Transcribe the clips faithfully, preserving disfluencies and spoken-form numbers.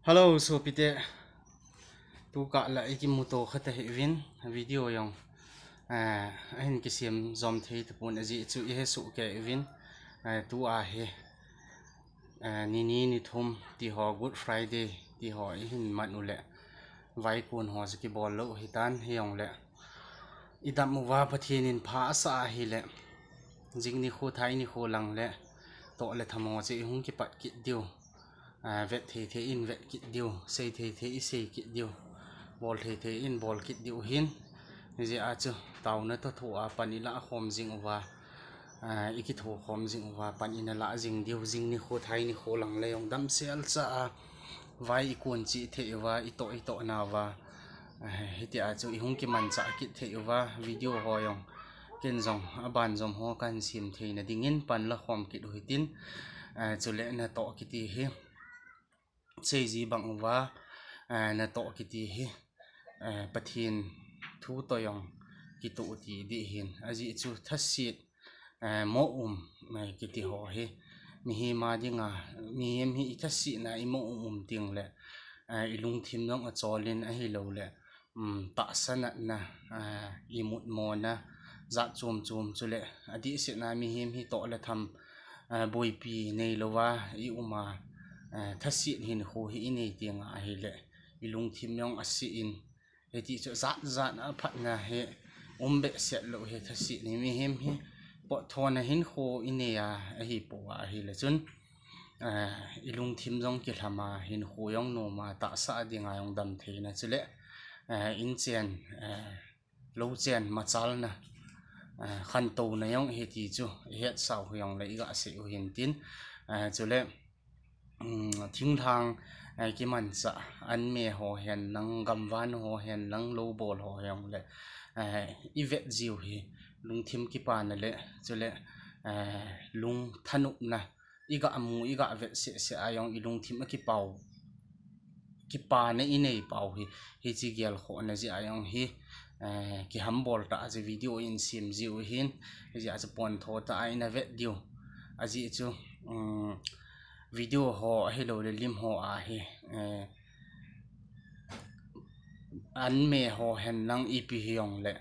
Hello, sopite. Tukah la ikimuto khat ahiuvin, video jong, eh, ahin kisem jom thei tapon, ajeh chu ihe soh kei uvin, eh, tua hi, eh, nini nithum tiho, Good Friday tiho ihin man uleh, vaikon ho chu kibol lou hitan, hijongleh idam uva Pathen in pha asah ahileh, jing nikho thai nikho lang leh toh le tham ho chu ihung kipat kit diu. Ah, vet thei thei in vet kit diu, sei thei thei isei kit diu, bol thei thei in bol kit diu hin. Hijeh a chu taona toh thoa pan ilah khom jing uva, ah, ikitho khom jing uva, pan ina lah jing diu, jing nikho thai nikho lang leh jong damsel cha a vai ikon cheh thei uva, itoh itoh nauva, ah, hitia chu ihung kimanchah kit thei uva, video ho jong ken jong aban jom ho kahin sem theina dingin pan la khom kit u hitin, ah, chuleh natoh kiti hi, seiji bang uva, eh, natoh kiti hi, eh, Pathen thu toh jong kitoh ti ding ahin. Ajeh chu thaset, eh, mo um, eh, kiti ho hi, mihem a dinga, mihem hi ithasetna imo um um tengleh, eh, ilungthim jong acholin ahilouleh, um, tahsa natna, ah, imut mona, jat chom chom chuleh, adehsetna mihem hi toh le tham, ah, boipi neilouva ium a, ah, thaset hinkho hi inei tenga ahileh, ilungthim jong ase in, hiti chu jat jat a phatna hi um behseh lou hi, thaset hi mihem hi potthona hinkho inei a ahipoi ahileh chun, ah, ilungthim jong kilham a, hinkho jong nom a, tahsa a dinga jong dam theina chuleh, ah, inchen, ah, lou chen machalna, ah, khantouna jong hiti chu ihetsau hijongleh iga sei u hintin, ah, chuleh, um, thinglhang, eh, kimanchah, anme ho hen lang, gamvan ho hen lang, lou bol ho hijongleh, eh, ivet jiu hi, lungthim kipana leh, chuleh, eh, lung thanopna, iga mu, iga vet seh seh a jong ilungthim akipau, kipana inei pau hi, hiche gelkhohna jeh a jong hi, eh, kihambol tah a chu video in sem jiu hin, hijeh a chu pontho tah a ina vet diu. Ajeh chu, um, video ho ahilouleh lim ho a hi, eh, anme ho hen lang ipi hijongleh,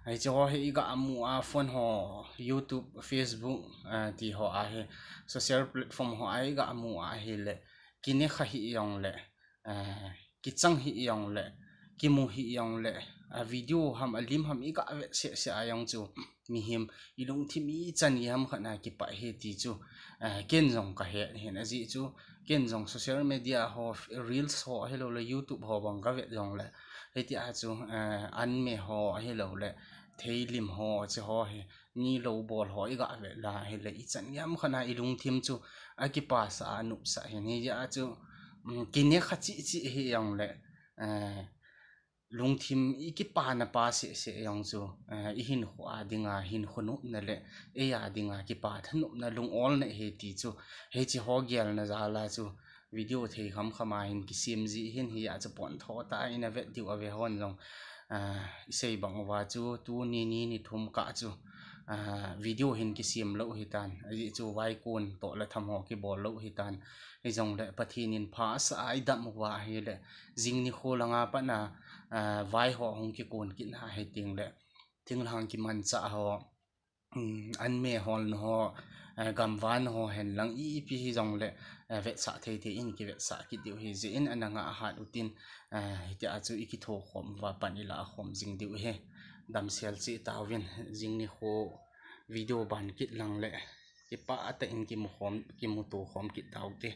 hiche ho hi iga mu a, phone ho, YouTube, Facebook, ah, tiho a hi, social platform ho a iga mu ahileh, kine kha hijongleh, ah, kichang hijongleh, kimu hijongleh, a video ham, alim ham iga vet seh seh a jong chu, mihem ilungthim ichan gei ham khat a kipah hi ti chu, ah, ken jong kahet hin, ajeh chu ken jong social media ho, reels ho ahilouleh YouTube ho bang kavet jongleh, hitia chu, ah, anme ho ahilouleh theilim ho, hiche ho hi, mi lou bol ho iga vet la ahileh, ichan gei ham khat a ilungthim chu akipasah a, anopsah hin, hijeh a chu, um, kine kha cheh cheh hijongleh, eh, lungthim ikipana pa seh seh jong chu, eh, ihinkho a dinga hinkho nopna leh, eia dinga kipa thanopna, lung olna hi ti chu, hiche ho gelna jal a chu, video thei kham kham a hin kisem ji hin, hijeh a chu pontho tah a ina vet diu, ave hon jong, ah, isei bang uva chu tuni ni nithum kah chu, ah, video hin kisem lou hitan, ajeh chu vaikon toh le tham ho kibol lou hitan, hijongleh Pathen in pha asah a idam uva ahileh, jing nikho langa pat a, ah, vai ho hung kikon kit na hitengleh, thinglhang kimanchah ho, um, anme holna ho, eh, gamvan ho hen lang ipi hijongleh, eh, vetsah thei thei in kivetsah kit diu hijeh in, ana ngah hat utin, eh, hitia chu ikitho khom uva pan ilah khom jing diu hi. Damsel cheh tauvin, jing nikho video ban kit lang leh, kipah tah in kimu khom, kimuto khom kit taute.